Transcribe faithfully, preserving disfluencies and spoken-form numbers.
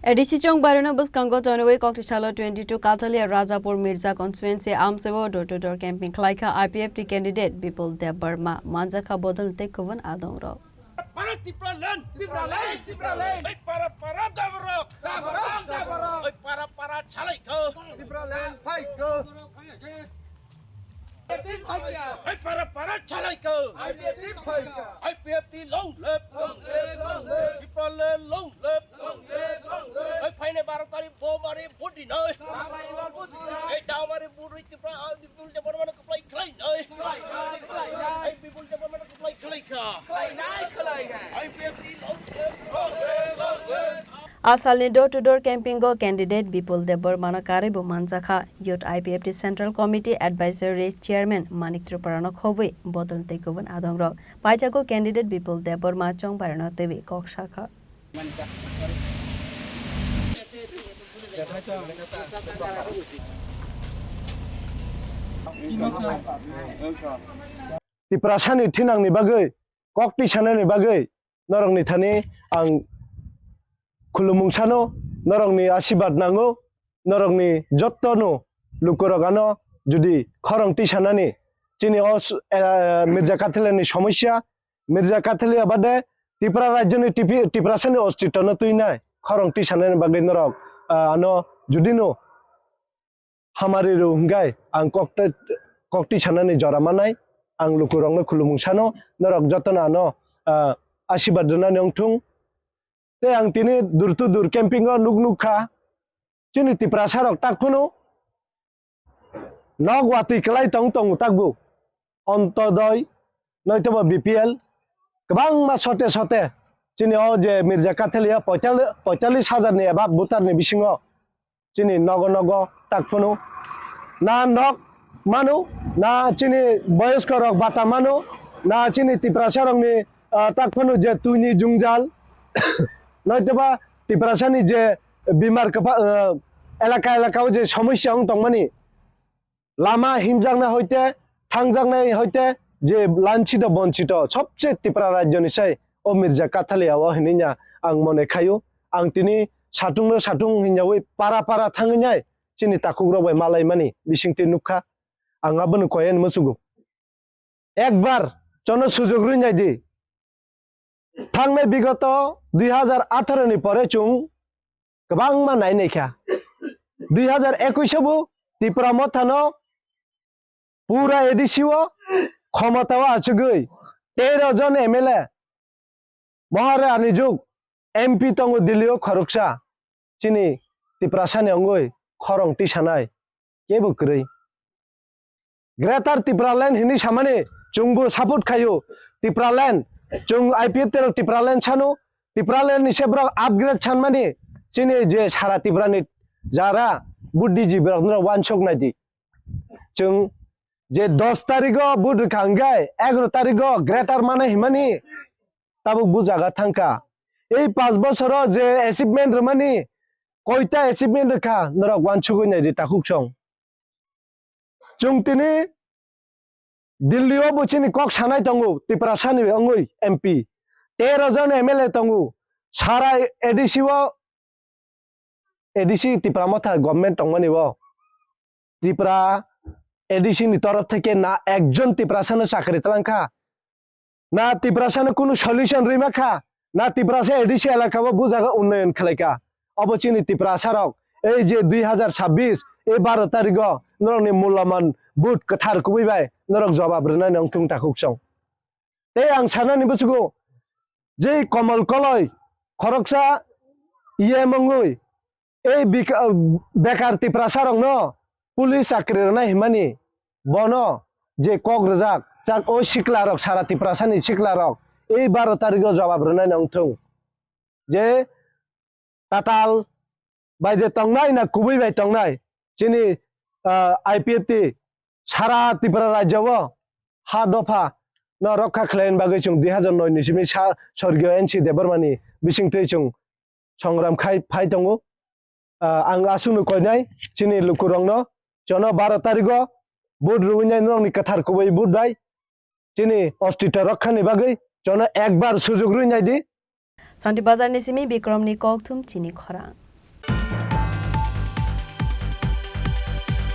A D C chong barino bwskango tonwi kokti salo twenty two Kathalia Rajapur Mirza constituency amsebo door to door camping khlaikha I P F T candidate Bipul Debbarma, manjakha bodol tei kubun adongrok. Para Tipraland, Tipraland, Tipraland. Oi para para dabarok, dabarok, dabarok. Oi para para chalaikho, Tipraland phaikho. Oi para para chalaikho, I P F T phaikho. I P F T long live, long live, long live. Tipraland long live, long live, long live. Oi phainai baro tarikh bo mari budi noi. Tamari baro budi noi. Ei tamari budi Tipra, ah, Bipul Debbarmano kwplai khlai noi. Khlai noi, khlai noi. Ei Bipul Debbarmano kwplai khlai kha. Khlai noi, khlai noi. I P F T long live, long live, long live. A salni door to door camping o candidate Bipul Debbarmano karwi bo manjakha. Youth I P F T Central Committee Advisory Chairman Manik Tripurano khobwi bodol tei kubun adongrok. Paithago candidate Bipul Debbarma chongbarino twiwi kok sakha. Tiprasani thinangni bagwi, kok tisanani bagwi norokni thani ang khulumung sano, norokni asibad nango, norokni jottono lukurok ano judi khorang tisanani chini o s-, eh, Mirza Kathaliani somosya, Mirza Kathalia bade Tipra rajyoni Tipi-, Tiprasani ostitwno twinai khorang tisanani bagwi norok, ah, ano judino hamari rw hwnkhe ang kokte-, kokti sanani jora manai, ang lukurokno khulumung sano, norok jotono ano, ah, asibad rwnani wngthung. Tei ang tini dur to dur camping o nuk nuk kha, chini Tiprasa rok tak phano nok watwi kwlai tong tongo takbu. Ontodoi, noitobo B P L, kwbangma sote sote chini o je Mirza Kathalia poital-, poitallis hajar ni eba voter ni bisingo chini nogo nogo tak phano na nok mano, na chini boyosko rok bata mano, na chini Tiprasa rokni, ah, tak phano je twini jungjal, noitoba Tiprasani je bimar kwpha-, ah, elaka elaka o je somosya wng tongmani, lama himjaknai hoite, thangjaknai hoite, je lanchito bonchito, sobse Tipra rajyoni sai o Mirza Kathalia o hinwi ang mone khaio. Ang tini satung no satung hinyawi para para thangwi nai chini takhuk rok bai malai mani bisingtwi nukha. Ang abono koyen musugo. Ekbar chono sujok rwi nai di. Thangnai bigoto dui hajar atharo ni pore chwng kwbangma nai nai kha. Dui hajar ekwis o bo Tipra Motha no pura A D C o khomota o achugwi tero jon M L A, Maharani juk M P tongo Delhi o khoroksa, chini Tiprasani wngwi khorang tisanai kebo kwrwi. Greater Tipraland hinwi samani chwngbo support khaio. Tipraland, chwng I P F T rok Tipraland sano, Tipraland ni se borok upgrade sanmani chini je sara Tiprani jara buddhijibirokno wansuk naidi. Chwng je dos tarigo vote rwkha hwnkhe egaro tarigo greater mano himani tabuk bujaga thangkha. Ei panch bosoro je achievement rwmani koita achievement rwkha norok wansugwi naidi takhuk song. Chwng tini Delhi o bo chini kok sanai tongo, Tiprasani wngwi M P. Tero jon M L A tongo. Sara A D C o, A D C Tipra Motha government tongmani o. Tripura A D C ni torof theke na ekjon Tiprasano chakri twlangkha. Na Tiprasano kunu solution rwima kha, na Tiprasa A D C elaka o bujaga unnayan khlaikha. Obo chini Tiprasa rok, ei je dui hajar chabbish, ei baro tarigo norokni mulaman vote kwthar kubui bai norok jobab rwnani wngthung takhuk song. Tei ang sanani bwswgo, je Komol Koloi khoroksa E M wngwi, ei bika-, bekar Tiprasa rokno police chakri rwnai himani, bono je kok rwjak, chak o sikla rok, sara Tiprasani sikla rok, ei baro tarigo jobab rwnai nang thung. Je tatal bai de tongnai na kubui bai tongnai, chini, ah, I P F T sara Tripura rajya o ha dopha no rokha khlaini bagwi chwng dui hajar noi ni simi sa sorgio N C Debbarmani bisingtwi chwng songram khai phai tongo. Ah, ang aswkno koinai chini lukurokno, chono baro tarigo vote rwinai norokni kwthar kubui vote bai chini ostito rokhani bagwi chono ekbar sujok rwinai di. Santi Bazar ni simi Bikrom ni kokthum chini khorang.